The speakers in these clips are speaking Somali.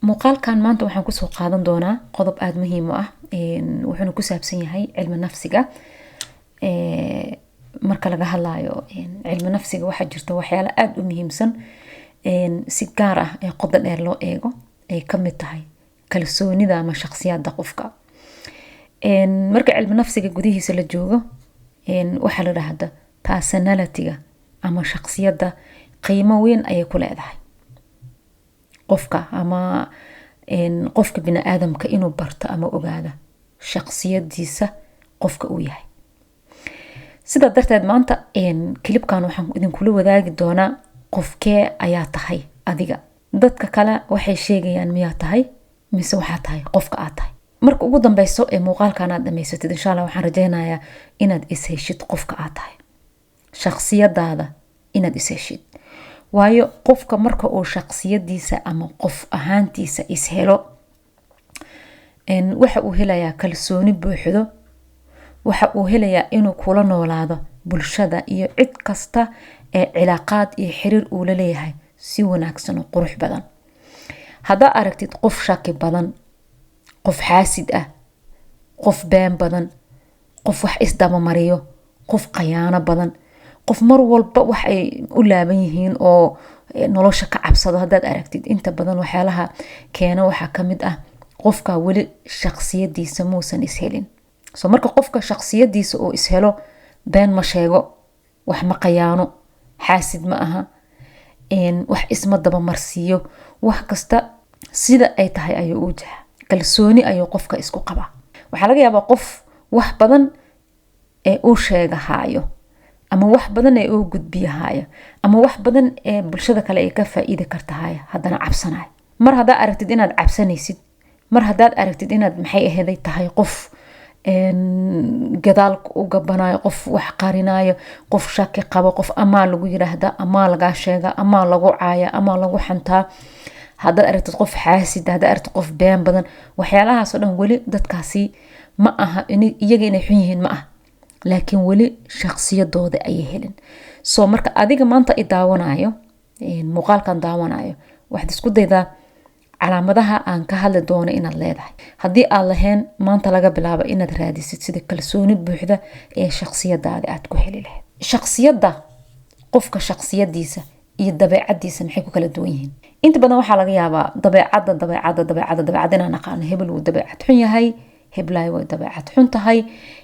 Muuqaalkan maanta waxaan kusoo qaadan doonaa qodob aada muhiim u ah, wuxuuna ku saabsan yahay cilmi nafsiga. Marka laga hadlayo cilmi nafsiga, waxaa jirta waxyaalo aada u muhiimsan, si gaar ah ee qodo dheer loo eego, ay kamid tahay kalsoonida ama shaksiyada qofka. Marka cilmi nafsiga gudihiisa la joogo, waxaa la dhahda personality-ga ama shaksiyadda qiimo weyn ayay ku leedahay qofka, ama qofka bini aadamka inuu barto ama ogaado shaksiyadiisa, qofka uu yahay. Sidaa darteed maanta clip-kan waxaan idinkula wadaagi doonaa qofkee ayaa tahay adiga. Dadka kale waxay sheegayaan miyaa tahay, mise waxaa tahay qofka aad tahay? Marka ugu dambeyso ee muuqaalkan aad dhamaysatid, insha Allah, waxaan rajeynayaa inaad isheshid qofka aad tahay, shaksiyadaada inaad isheshid. Waayo, qofka marka uu shaksiyadiisa ama qof ahaantiisa ishelo, waxa uu helayaa kalsooni buuxdo. Waxa uu helayaa inuu kula noolaado bulshada iyo cid kasta ee cilaaqaad iyo xiriir uu la leeyahay si wanaagsan oo qurux badan. Haddaa aragtid qof shaki badan, qof xaasid ah, qof been badan, qof wax isdabamariyo, qof khayaano badan, qof mar walba wax ay u laaban yihiin oo nolosha ka cabsado haddaad aragtid, inta badan waxyaalaha keena waxaa kamid ah qofka weli shaksiyadiisa muusan ishelin. So marka qofka shaksiyadiisa uu ishelo, been ma sheego, wax ma qayaano, xaasid ma aha, wax isma dabamarsiiyo, wax kasta sida ay tahay ayuu u jaha, kalsooni ayuu qofka isku qabaa. Waxaa laga yaabaa qof wax badan ee uu sheegahaayo, ama wax badan ee uu gudbiyahaayo, ama wax badan ee bulshada kale ay ka faa-iidi kartahaayo, haddana cabsanayo. Mar haddaad aragtid inaad cabsanaysid, mar haddaad aragtid inaad, maxay aheeday, tahay qof gadaal u gabanayo, qof wax qarinayo, qof shaki qabo, qof amaa lagu yiraahda, amaa lagaa sheega, amaa lagu caaya, amaa lagu xantaa, haddaad aragtid qof xaasid, haddaad aragtid qof been badan, waxyaalahaasoo dhan weli dadkaasi ma aha iyaga inay xun yihiin, ma aha, laakiin weli shaksiyadooda ayay helin. So marka adiga maanta i daawanayo, muuqaalkan daawanayo, waxaad isku daydaa calaamadaha aan ka hadli doono inaad leedahay. Haddii aad lahayn, maanta laga bilaabo inaad raadisid sida kalsooni buuxda ee shaksiyadaada aad ku heli lahayd. Shaksiyadda qofka, shaksiyadiisa iyo dabeecadiisa maxay ku kala duwan yihiin? Inta badan waxaa laga yaabaa dabeecadda, dabeecadda, dabeecadda, dabeecadda inaan aqaano. Hebel wuu dabeecad xun yahay, heblaay way dabeecad xun tahay,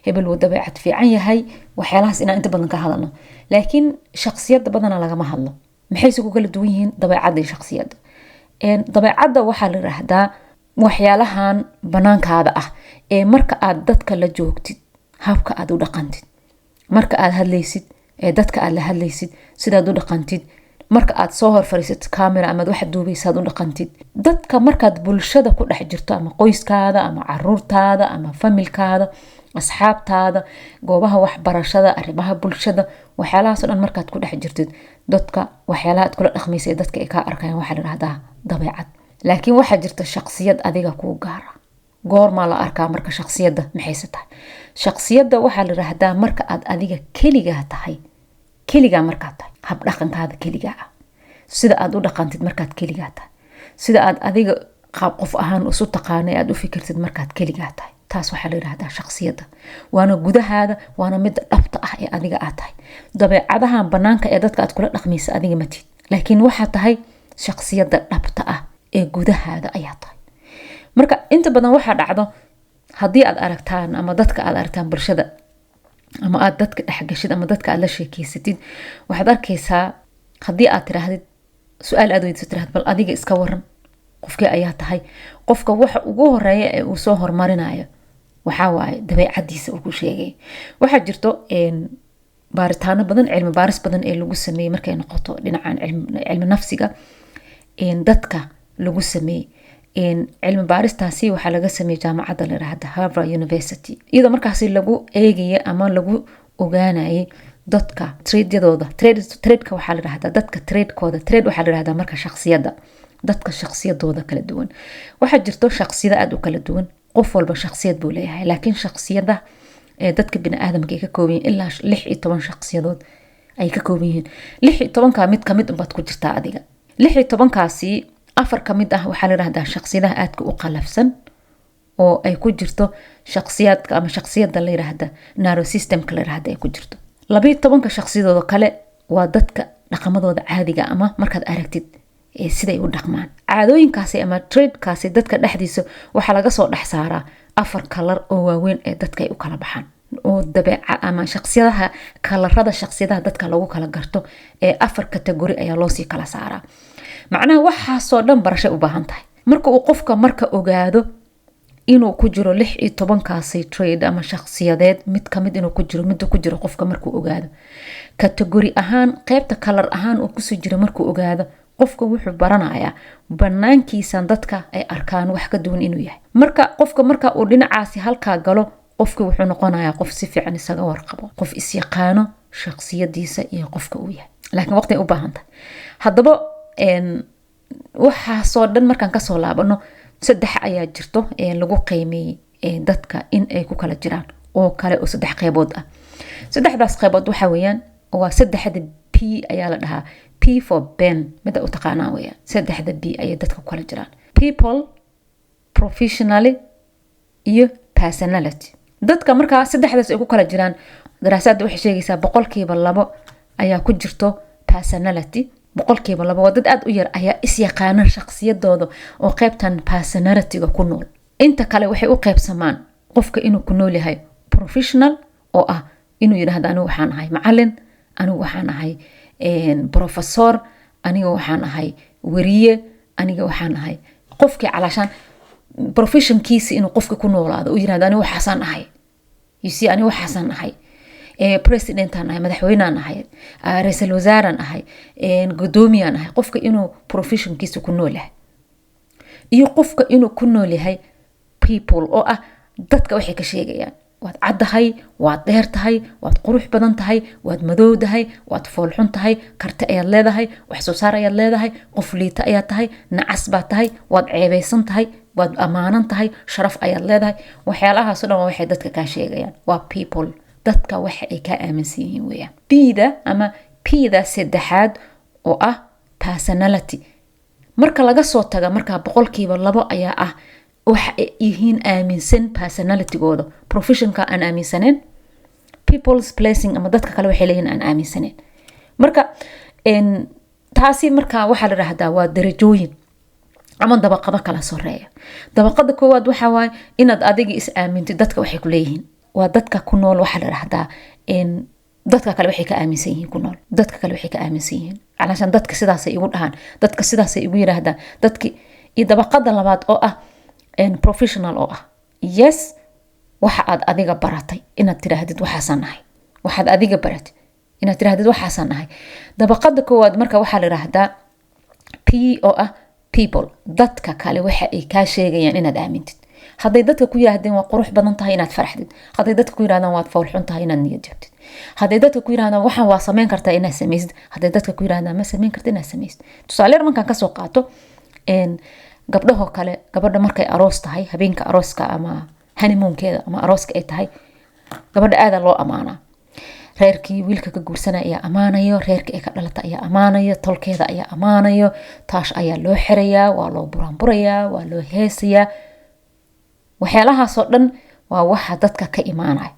hebel wuu dabeecad fiican yahay, waxyaalahaas inaan inta badan ka hadalno, laakiin shaksiyadda badanaa lagama hadlo. Maxayse ku kala duwan yihiin dabeecadda iyo shaksiyadda? Dabeecadda waxaa la yiraahdaa waxyaalahan banaankaada ah ee marka aad dadka la joogtid habka aad u dhaqantid, marka aad hadlaysid ee dadka aad la hadlaysid sidaad u dhaqantid, marka aad soo hor fariisatid camera amaad wax duubaysaad u dhaqantid dadka, markaad bulshada ku dhex jirto, ama qoyskaada ama caruurtaada ama family-kaada, asxaabtaada, goobaha waxbarashada, arrimaha bulshada, waxyaalahaasoo dhan markaad ku dhex jirtid dadka, waxyaalaha aad kula dhaqmaysa ee dadka ay kaa arkayaan waxaa la yiraahdaa dabeecad. Laakiin waxaa jirta shaqsiyad adiga kuu gaara. Goormaa la arkaa marka shaqsiyadda? Maxayse tahay shaqsiyadda? Waxaa la yiraahdaa marka aad adiga keligaa tahay, keligaa markaad tahay, habdhaqankaada keligaa ah, sida aad u dhaqantid markaad keligaa tahay, sida aad adiga qaab qof ahaan isu taqaano ee aad u fikirtid markaad keligaa tahay, taas waxaa la yiraahdaa shaqsiyadda. Waana gudahaada, waana midda dhabta ah ee adiga aad tahay. Dabeecadahan banaanka ee dadka aad kula dhaqmaysa adiga matid, laakiin waxaa tahay shaqsiyadda dhabta ah ee gudahaada ayaa tahay. Marka inta badan waxaa dhacdo, haddii aad aragtaan ama dadka aad aragtaan bulshada, ama aad dadka dhexgashid, ama dadka aad la sheekeysatid, waxaad arkaysaa haddii aad tiraahdid su-aal aad weydiiso, tirahdid, "Bal adiga iska waran, qofkee ayaa tahay?" qofka waxa ugu horeeya ee uu soo hormarinayo waxaa waaye dabeecadiisa uu ku sheegay. Waxaa jirto baaritaano badan, cilmi baaris badan ee lagu sameeyey markay noqoto dhinacan cilmi nafsiga dadka lagu sameeyey. Cilmi baaristaasi waxaa laga sameeyey jaamacadda la yiraahda Harvard University, iyadoo markaasi lagu eegaya ama lagu ogaanayay dadka trait-yadooda. Trait-ka waxaa la yirahdaa dadka trait-kooda. Trait waxaa la yirahdaa marka shaksiyadda, dadka shaksiyadooda kala duwan. Waxaa jirto shaksiyada aada u kala duwan. Qof walba shaksiyad buu leeyahay, laakiin shaksiyada ee dadka bini aadamka ay ka kooban yihiin ilaa 16 shaksiyadood ay ka kooban yihiin. 16-ka mid kamid unbaad ku jirtaa adiga. 16-kaasi Afar ka mid ah waxaa la yidhahdaa shaksiyadaha aadka u qalafsan, oo ay ku jirto shaksiyaadka ama shaksiyada la yiraahda narcissismka la yiraahda ay ku jirto. 12-ka shaksiyadooda kale waa dadka dhaqamadooda caadiga, ama markaad aragtid siday u dhaqmaan, caadooyinkaasi ama traitkaasi dadka dhexdiisa waxaa laga soo dhex saaraa afar color oo waaweyn ee dadka ay u kala baxaan, oo dabeeca ama shaksiyadaha, colorada shaksiyadaha dadka lagu kala garto ee afar category ayaa loosii kala saaraa. Macnaha, waxaasoo dhan barashay u baahan tahay. Marka uu qofka marka ogaado inuu ku jiro 16-kaasi trait ama shaksiyadeed mid kamid inuu ku jiro, midda ku jiro qofka markuu ogaado, category ahaan, qeybta color ahaan uu kusoo jiro markuu ogaado, qofka wuxuu baranayaa banaankiisan dadka ay arkaan wax ka duwan inuu yahay. Marka qofka marka uu dhinacaasi halkaa galo, qofki wuxuu noqonayaa qof si fiican isaga warqabo, qof isyaqaano shaksiyadiisa iyo qofka uu yahay, laakiin waqti ay u baahan tahay. Haddaba, waxaasoo dhan markaan kasoo laabano, saddex ayaa jirto lagu qiimeeyey dadka in ay ku kala jiraan oo kale, oo saddex qeybood ah. Saddexdaas qeybood waxa weeyaan, waa saddexda P ayaa la dhahaa, P for Ben mida u taqaanaa weeyaan. Saddexda P ayay dadka ku kala jiraan: people, professionally iyo personality. Dadka markaa saddexdaas ay ku kala jiraan, daraasaadda waxay sheegaysaa 2% ayaa ku jirto personality. 2%, waa dad aada u yar ayaa isyaqaana shaksiyadooda oo qeybtan personalityga ku nool. Inta kale waxay u qeybsamaan qofka inuu ku nool yahay professional, oo ah inuu yidhaahdo: "Anigu waxaan ahay macalin, anigu waxaan ahay professor, aniga waxaan ahay weriye, aniga waxaan ahay qofkii." Calaashaan professionkiisi inuu qofka ku noolaado, uu yirahdo: "Aniga waxaasaan ahay, you see, aniga waxaasaan ahay, presidentaan ahay, madaxweynaan ahay, ra-iisul wasaaraan ahay, gudoomiyaan ahay." Qofka inuu professionkiisa ku nool yahay, iyo qofka inuu ku nool yahay people, oo ah dadka waxay ka sheegayaan: waad caddahay, waad dheer tahay, waad qurux badan tahay, waad madowdahay, waad foolxun tahay, karti ayaad leedahay, wax soo saar ayaad leedahay, qof liita ayaad tahay, nacas baad tahay, waad ceebeysan tahay, waad ammaanan tahay, sharaf ayaad leedahay. Waxyaalahaasoo dhan waa waxay dadka kaa sheegayaan, waa people, dadka waxa ay kaa aaminsan yihiin weeyaan. Bda ama Pda saddexaad oo ah personality, marka laga soo taga, markaa 2% ayaa ah waxa ay yihiin aaminsan personalitygooda, professionka aan aaminsaneen, people's placing ama dadka kale waxay leeyihiin aan aaminsaneen. Marka taasi marka waxaa la dhahdaa waa darajooyin ama dabaqado kala soreeya. Dabaqada koowaad waxa waaye inaad adiga is aamintid dadka waxay ku leeyihiin. Waa dadka ku nool waxaa la dhahdaa dadka kale waxay ka aaminsan yihiin ku nool, dadka kale waxay ka aaminsan yihiin, calaashaan dadka sidaasay igu dhahaan, dadka sidaasay igu yiraahdaan dadki. Iyo dabaqada labaad oo ah professional, oo ah yes, waxa aad adiga baratay inaad tiraahdid waxaasaan ahay, waxaad adiga baratay inaad tiraahdid waxaasaan ahay. Dabaqada koowaad marka waxaa la yidhaahdaa P oo ah people, dadka kale waxa ay kaa sheegayaan inaad aamintid. Hadday dadka ku yiraahdeen waa qurux badan tahay, inaad faraxdid. Hadday dadka ku yirahdaan waad foolxun tahay, inaad niyad jabtid. Hadday dadka ku yirahdaan waxaan waa samayn kartaa, inaad samaysid. Hadday dadka ku yirahdaan ma samayn karta, inaad samaysid. Tusaale yar markaan kasoo qaato, gabdhahoo kale, gabadha markay aroos tahay, habeenka arooska ama honeymoonkeeda ama arooska ay tahay, gabadha aada loo amaanaa. Reerkii wiilka ka guursanaya ayaa ammaanayo, reerkii ay ka dhalata ayaa ammaanayo, tolkeeda ayaa ammaanayo, taash ayaa loo xirayaa, waa loo buraanburayaa, waa loo heesayaa. Waxyaalahaasoo dhan waa waxa dadka ka imaanaya.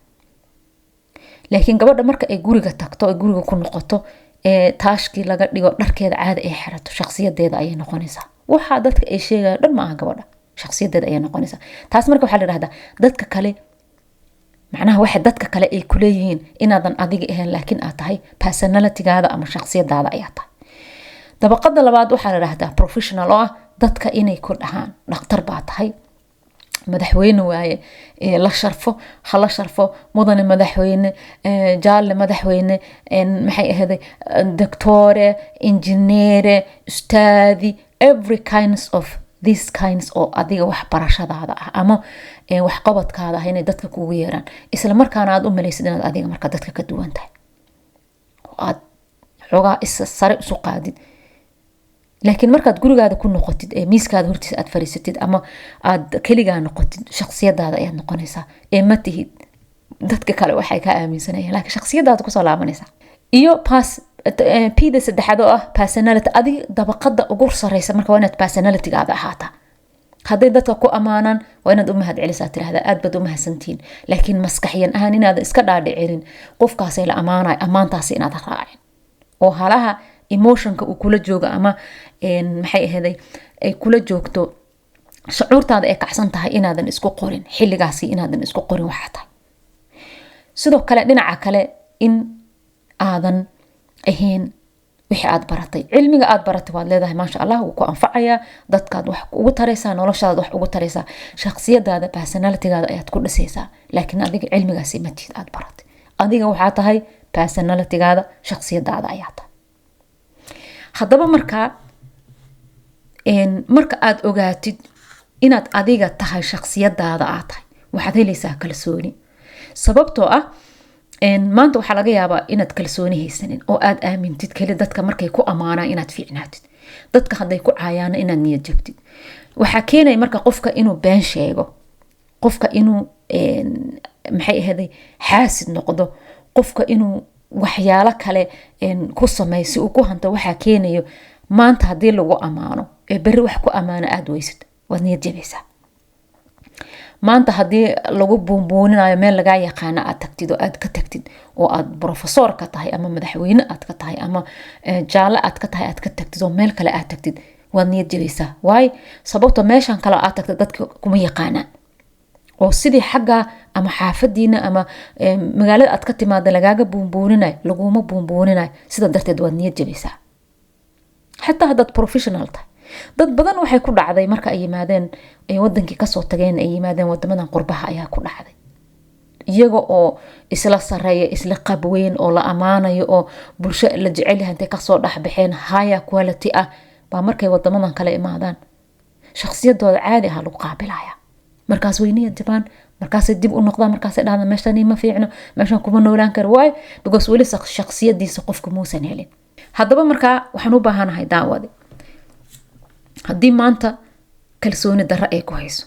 Laakiin gabadha marka ay guriga tagto, ay guriga ku noqoto, ee taashkii laga dhigo, dharkeeda caada ay xirato, shakhsiyadeeda ayay noqonaysaa. Waxaa dadka ay sheegayo dhan ma aha gabadha, shakhsiyadeeda ayay noqonaysaa. Taas marka waxaa la dhahdaa dadka kale, macnaha waxa dadka kale ay kuleeyihiin inaadan adiga ahayn, laakiin aad tahay personalitygaada ama shakhsiyadaada ayaa tahay. Dabaqada labaad waxaa la dhahdaa professional, oo ah dadka inay ku dhahaan dhakhtar baa tahay, madaxweyne waaye, la sharfo, hala sharfo, mudane madaxweyne, jaalle madaxweyne, maxay ahayday, doctore, injineere, ustaadi, every kinds of this kinds oo adiga waxbarashadaada ah ama waxqabadkaada ah inay dadka kugu yeeraan, isla markaana aad u malaysid inaad adiga marka dadka ka duwan tahay oo aad xoogaa is sare isu qaadid. Laakiin markaad gurigaada ku noqotid ee miiskaada hortiisa aad fariisatid ama aad keligaa noqotid, shaksiyadaada ayaad noqonaysaa ee ma tihid dadka kale waxay kaa aaminsanayaan, laakiin shaksiyadaada kusoo laabanaysaa. Iyo P-da saddexaad oo ah personality, adiga dabaqada ugu sareysa marka waa inaad personalitygaada ahaataa. Hadday dadka ku ammaanaan, waa inaad u mahad celisaa, tirahdaa aad baad u mahadsantihiin, laakiin maskaxiyan ahaan inaadan iska dhaadhicinin qofkaasay la ammaanayo, ammaantaasi inaad raacin oo halaha emotionka uu kula joogo ama maxay ahaday ay kula joogto, shucuurtaada ay kacsan tahay, inaadan isku qorin xilligaasi, inaadan isku qorin waxaa tahay. Sidoo kale, dhinaca kale, in aadan ahayn wixii aad baratay. Cilmiga aad baratay waad leedahay, maasha Allah, wuu ku anfacayaa, dadkaad wax ugu taraysaa, noloshaadaad wax ugu taraysaa, shakhsiyadaada, personalitygaada ayaad ku dhisaysaa, laakiin adiga cilmigaasi matid aad baratay. Adiga waxaa tahay personalitygaada, shakhsiyadaada ayaa tahay. Haddaba markaa marka aad ogaatid inaad adiga tahay, shakhsiyadaada aad tahay, waxaad helaysaa kalsooni. Sababtoo ah maanta waxaa laga yaabaa inaad kalsooni haysanin oo aad aamintid keli dadka markay ku ammaanaan inaad fiicnaatid, dadka hadday ku caayaana inaad niyad jabtid. Waxaa keenaya marka qofka inuu been sheego, qofka inuu maxay ahaday xaasid noqdo, qofka inuu waxyaalo kale ku sameeyo si uu ku hanto. Waxaa keenayo, maanta haddii lagu ammaano ee berri wax ku ammaano aada weysid, waad niyad jabaysaa. Maanta haddii lagu buunbuuninayo, meel lagaa yaqaano aad tagtid oo aad ka tagtid oo aad professor ka tahay ama madaxweyne aad ka tahay ama jaalle aad ka tahay, aad ka tagtid oo meel kale aad tagtid, waad niyad jabaysaa. Waayo, sababto meeshan kale aad tagtid dadka kuma yaqaanaan, oo sidii xagga ama xaafadiina ama magaalada aad ka timaada lagaaga buunbuuninayo laguma buunbuuninayo. Sida darteed waad niyad jabaysaa, xataa haddaad professional tahay. Dad badan waxay ku dhacday marka ay yimaadeen, ay wadankii kasoo tageen, ay yimaadeen wadamadan qurbaha ayaa ku dhacday, iyaga oo isla sareeya, isla qabweyn oo la ammaanayo oo bulsho la jecelyahay intay kasoo dhexbaxeen, higher quality ah baa markay wadamadan kale imaadaan shakhsiyadooda caadi ah lagu qaabilaya. Markaas way niyad jabaan, markaasay dib u noqdaan, markaasay dhahdaan meeshan ma fiicno, meeshan kuma noolaan karo. Waayo, because weli shakhsiyadiisa qofka muusan helin. Haddaba markaa waxaan u baahanahay, daawade, haddii maanta kalsooni darro ay ku hayso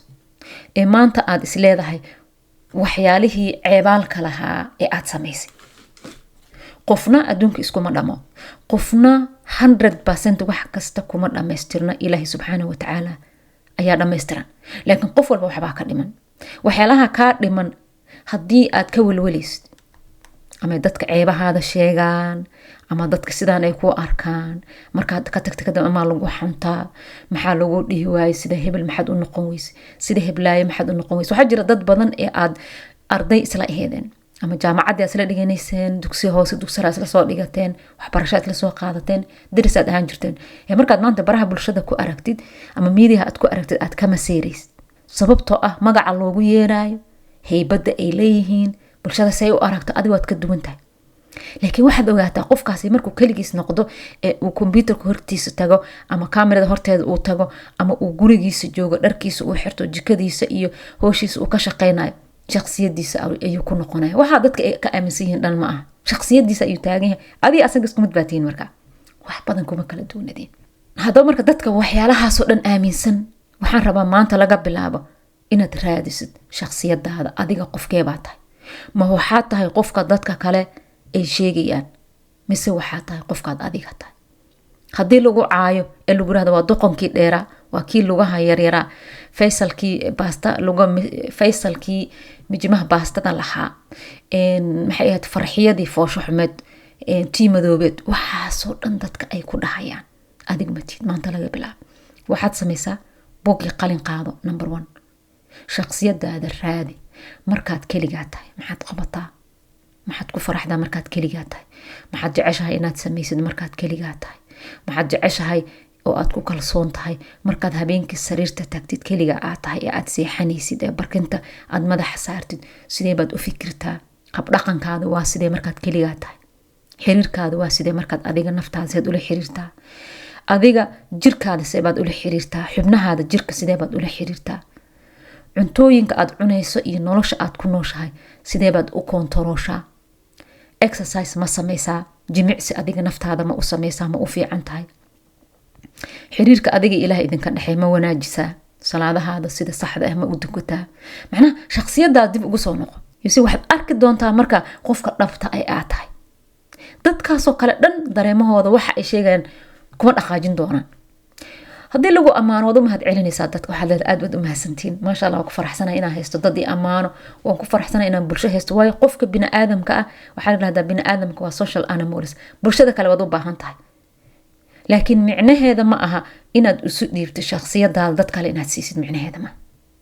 ee maanta aada is leedahay waxyaalihii ceebaalka lahaa ee aada samaysay, qofna adduunka iskuma dhamo, qofna 100% wax kasta kuma dhamaystirna. Ilaahay subxaana watacaala ayaa dhammaystiran, laakiin qof walba waxbaa ka dhiman. Waxyaalaha kaa dhiman haddii aad ka welweleysid, ama dadka ceebahaada sheegaan, ama dadka sidaan ay ku arkaan markaad ka tagta kadib, amaa lagu xantaa, maxaa lagu dhihi waayey, sida hebel maxaad u noqon weyse, sida heblaaye maxaad u noqon weyse. Waxaa jira dad badan ee aad arday isla aheedeen ama jaamacaddii aad isla dhiganayseen, dugsi hoose, dugsi sare isla soo dhigateen, waxbarasho aad isla soo qaadateen, daris aad ahaan jirteen, ee markaad maanta baraha bulshada ku aragtid ama miidiyaha aad ku aragtid aad ka maseeraysid, sababtoo ah magaca loogu yeeraayo, heybadda ay leeyihiin, bulshada say u aragto, adigo aad ka duwan tahay. Laakiin waxaad ogaataa, qofkaasi markuu keligiis noqdo ee uu kombyuutarka hortiisa tago ama kamerada horteeda uu tago ama uu gurigiisa joogo, dharkiisa uu xirto, jikadiisa iyo hooshiisa uu ka shaqeynayo, shaksiyadiisa ayuu ku noqonaya. Waxaa dadka ay ka aaminsan yihiin dhan ma aha, shaksiyadiisa ayuu taagan yahay. Adiga asaga isku mid baa tihiin, markaa wax badan kuma kala duwanadeen. Haddaba marka dadka waxyaalahaasoo dhan aaminsan, waxaan rabaa maanta laga bilaabo inaad raadisid shaksiyadaada. Adiga qofkeebaa tahay? Ma waxaad tahay qofka dadka kale ay sheegayaan, mise waxaa tahay qofkaad adiga tahay? Haddii lagu caayo ee lagu yirahdo waa doqonkii dheeraa, waa kii lugaha yaryaraa, Faysalkii baasta luga, Faysalkii mijimaha baastada lahaa, maxay ahayd, Farxiyadii foosho xumeed, tii madoobeed, waxaasoo dhan dadka ay ku dhahayaan, adig matid. Maanta laga bilaabo waxaad samaysaa buuggii, qalin qaado. Number one, shaksiyadaada raadi. Markaad keligaa tahay maxaad qabataa? Maxaad ku faraxdaa markaad keligaa tahay? Maxaad jeceshahay inaad samaysid markaad keligaa tahay? Maxaad jeceshahay oo aad ku kalsoon tahay markaad habeenkii sariirta tagtid, keliga aad tahay ee aad seexanaysid, ee barkinta aad madaxa saartid? Sidee baad u fikirtaa? Habdhaqankaada waa sidee markaad keligaa tahay? Xiriirkaada waa sidee markaad adiga naftaada seed ula xiriirtaa? Adiga jirkaada see baad ula xiriirtaa? Xubnahaada jirka sidee baad ula xiriirtaa? Cuntooyinka aad cunayso iyo nolosha aad ku nooshahay sidee baad u koontarooshaa? Exercise ma sameysaa? Jimicsi adiga naftaada ma u sameysaa? Ma u fiican tahay? Xiriirka adiga Ilaah idinka dhexey ma wanaajisaa? Salaadahaada sida saxda ah ma u dukataa? Macnaha shaksiyadaada dib ugu soo noqo yuse, waxaad arki doontaa marka qofka dhabta ay aad tahay. Dadkaasoo kale dhan dareemahooda waxa ay sheegayaan kuma dhaqaajin doonaan. Haddii lagu ammaano, waad u mahad celinaysaa dadka. Waxaad leedahay, "Aad baad u mahadsantiin, maasha Allah. Waan ku faraxsanahay inaan haysto dad i ammaano, waan ku faraxsanahay inaan bulsho haysto." Waayo, qofka bini aadamka ah waxaa la dhahdaa bini aadamka waa social animals. Bulshada kale waad u baahan tahay, laakiin micnaheeda ma aha inaad isu dhiibto shakhsiyadaada dad kale inaad siisid. Micnaheeda ma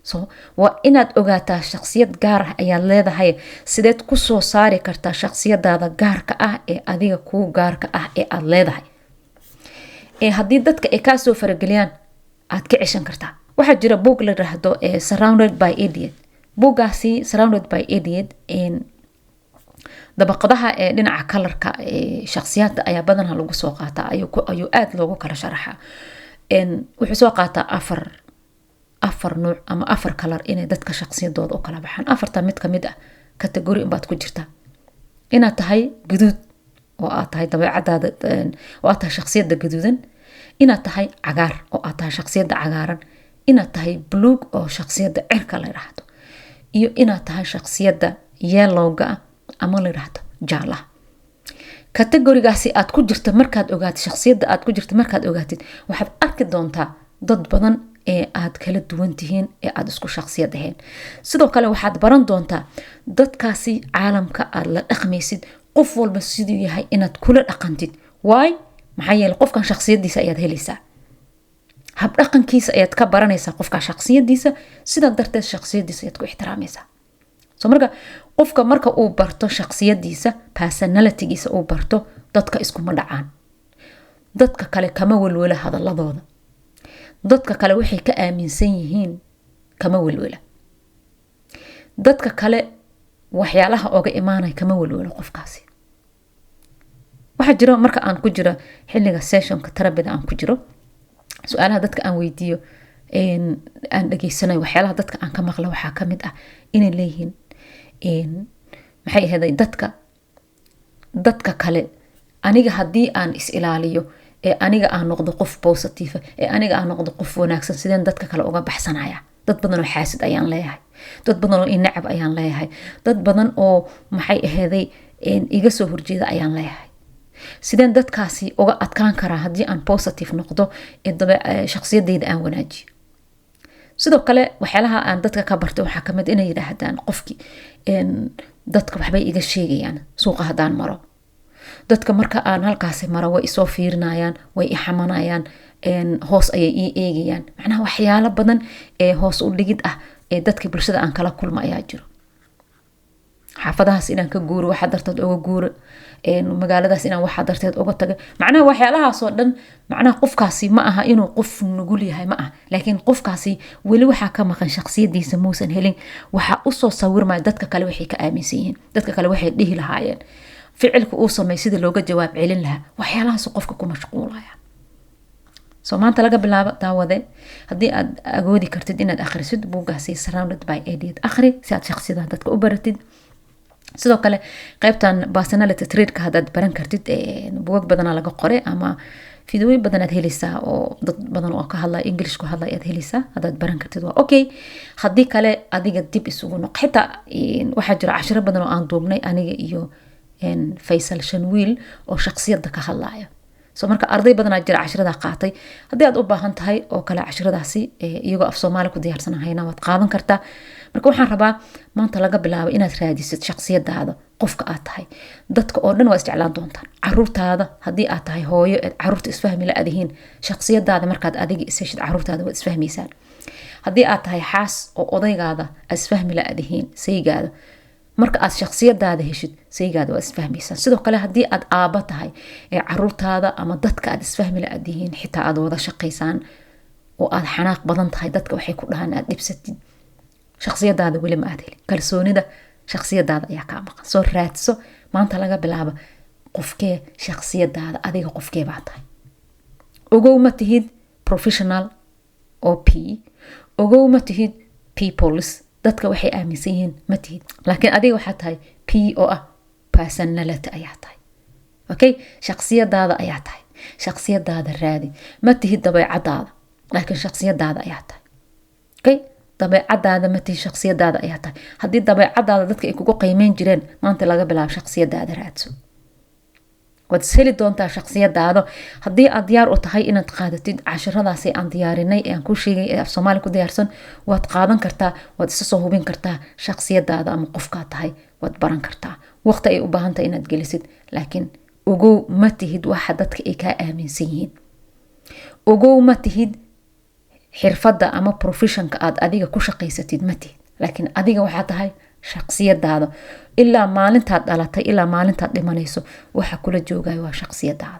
so waa inaad ogaataa shakhsiyad gaar ah ayaad leedahay. Sideed kusoo saari kartaa shakhsiyadaada gaarka ah ee adiga kuu gaarka ah ee aada leedahay, ee haddii dadka ay kaasoo farageliyaan aad ka ceshan kartaa? Waxaa jira buug la yiraahdo Surrounded by Idiot. Buuggaasi Surrounded by Idiot, dabaqadaha ee dhinaca kalarka shakhsiyaadka ayaa badanaa lagu soo qaataa, ayuu aada loogu kala sharaxaa. Wuxuu soo qaataa afar nuuc ama afar kalar inay dadka shakhsiyadooda u kala baxaan. Afarta mid kamid ah category inbaad ku jirtaa: inaad tahay guduud oo aad tahay dabeecadaada oo aad tahay shakhsiyadda gaduudan, inaad tahay cagaar oo aad tahay shakhsiyadda cagaaran, inaad tahay buluug oo shakhsiyadda cirka la yidhaahdo, iyo inaad tahay shakhsiyadda yellowga ah ama la yidhaahdo jaalaha. Categorygaasi aad ku jirta markaad ogaatid, shakhsiyadda aad ku jirta markaad ogaatid, waxaad arki doontaa dad badan ee aad kala duwan tihiin, ee aad isku shakhsiyad ahayn. Sidoo kale waxaad baran doontaa dadkaasi caalamka aad la dhaqmaysid, qof walba siduu yahay inaad kula dhaqantid. Waay? Maxaa yeele, qofkan shakhsiyadiisa ayaad helaysaa, habdhaqankiisa ayaad ka baranaysaa qofka shakhsiyadiisa. Sidaa darteed shakhsiyadiisa ayaad ku ixtiraamaysaa. So marka qofka marka uu barto shakhsiyadiisa, personalitygiisa uu barto, dadka iskuma dhacaan, dadka kale kama welwela hadaladooda, dadka kale waxay ka aaminsan yihiin kama welwela, dadka kale waxyaalaha oga imaanaya kama welwelo qofkaasi. Waxaa jiro, marka aan ku jiro xilliga sessionka therapyda aan ku jiro, su-aalaha dadka aan weydiiyo, aan dhageysanayo, waxyaalaha dadka aan ka maqla waxaa kamid ah inay leeyihiin, maxay ahaday, dadka kale aniga haddii aan is ilaaliyo ee aniga aan noqdo qof positive, ee aniga aan noqdo qof wanaagsan, sideen dadka kale uga baxsanaya? Dad badan oo xaasid ayaan leeyahay, dad badan oo inacab ayaan leeyahay, dad badan oo, maxay aheeday, iga soo horjeeda ayaan leeyahay. Sideen dadkaasi uga adkaan karaa haddii aan positive noqdo ee shakhsiyadeyda aan wanaajiyo? Sidoo kale waxyaalaha aan dadka ka bartay waxaa kamid inay yidhaahdaan qofkii, "Dadka waxbay iga sheegayaan suuqa haddaan maro. Dadka marka aan halkaasi maro way isoo fiirinayaan, way i xamanayaan, hoos ayay ii eegayaan." Macnaha waxyaalo badan ee hoos u dhigid ah ee dadka bulshada aan kala kulma ayaa jiro. Xaafadahaas inaan ka guuro waxaa darteed uga guuro, magaaladaas inaan waxaa darteed uga taga. Macnaha waxyaalahaasoo dhan, macnaha qofkaasi ma aha inuu qof nugul yahay, ma aha, laakiin qofkaasi weli waxaa ka maqan shakhsiyadiisa muusan helin. Waxaa usoo sawirmaya dadka kale waxay ka aaminsan yihiin, dadka kale waxay dhihi lahaayeen, ficilka uu sameey sida looga jawaab celin lahaa. Waxyaalahaas qofka ku mashquulaya. So maanta laga bilaabo, daawade, haddii aad agoodi kartid inaad akhrisid buuggaasi Surrounded by Idiot, akhri si aad shakhsiyadaha dadka u baratid. Sidoo kale qaybtan personality traitka haddaad baran kartid, buugag badanaa laga qoray ama fiidooyin badanaad heleysaa oo dad badan oo ka hadlaya, English ku hadlaya ayaad heleysaa. Haddaad baran kartid waa okay, haddii kale adiga dib isugu noq. Xitaa waxaa jira cashiro badan oo aan duubnay aniga iyo Faysal Shanwiil oo shakhsiyadda ka hadlaya. So marka arday badanaa jira cashiradaa qaatay. Haddii aad u baahan tahay oo kale cashiradaasi iyagoo af Soomaali ku diyaarsanahayna, waad qaadan kartaa. Marka waxaan rabaa maanta laga bilaabo inaad raadisid shakhsiyadaada, qofka aad tahay. Dadka oo dhan waa isjeclaan doontaan. Caruurtaada, haddii aad tahay hooyo eed caruurta isfahmi la adihiin, shakhsiyadaada markaad adiga isheshid, caruurtaada waad isfahmaysaan. Haddii aad tahay xaas oo odaygaada aad isfahmi la adihiin, saygaada, marka aad shakhsiyadaada heshid, saygaada waad isfahmaysaan. Sidoo kale haddii aad aabo tahay ee caruurtaada ama dadka aad isfahmi la adihiin, xitaa aad wada shaqaysaan oo aad xanaaq badan tahay, dadka waxay ku dhahaan aad dhibsatid, shakhsiyadaada weli ma aad helin. Kalsoonida shakhsiyadaada ayaa kaa maqan. Soo raadso maanta laga bilaabo qofkee shakhsiyadaada, adiga qofkee baa tahay. Ogow, ma tihid professional oo p, ogow, ma tihid peoples, dadka waxay aaminsan yihiin ma tihid, laakiin adiga waxaa tahay p oo ah personality ayaa tahay. Okay, shakhsiyadaada ayaa tahay, shakhsiyadaada raadi. Ma tihid dabeecadaada, laakiin shakhsiyadaada ayaa tahay. Okay, dabeecadaada ma tihid, shakhsiyadaada ayaa tahay. Haddii dabeecadaada dadka ay kugu qiimeyn jireen, maanta laga bilaabo shakhsiyadaada raadso. Waad isheli doontaa shaqsiyadaada haddii aad diyaar u tahay inaad qaadatid cashiradaasi aan diyaarinay ee aan kuu sheegay ee af Soomaali ku diyaarsan. Waad qaadan kartaa, waad isa soo hubin kartaa shaqsiyadaada ama qofkaa tahay, waad baran kartaa. Waqti ay u baahan tahay inaad gelisid, laakiin ogow, ma tihid waxa dadka ay kaa aaminsan yihiin. Ogow, ma tihid xirfadda ama professionka aad adiga ku shaqaysatid, ma tihid, laakiin adiga waxaa tahay shaqsiyadaada. Ilaa maalintaad dhalatay ilaa maalintaad dhimanayso waxa kula joogayo waa shaqsiyadaada.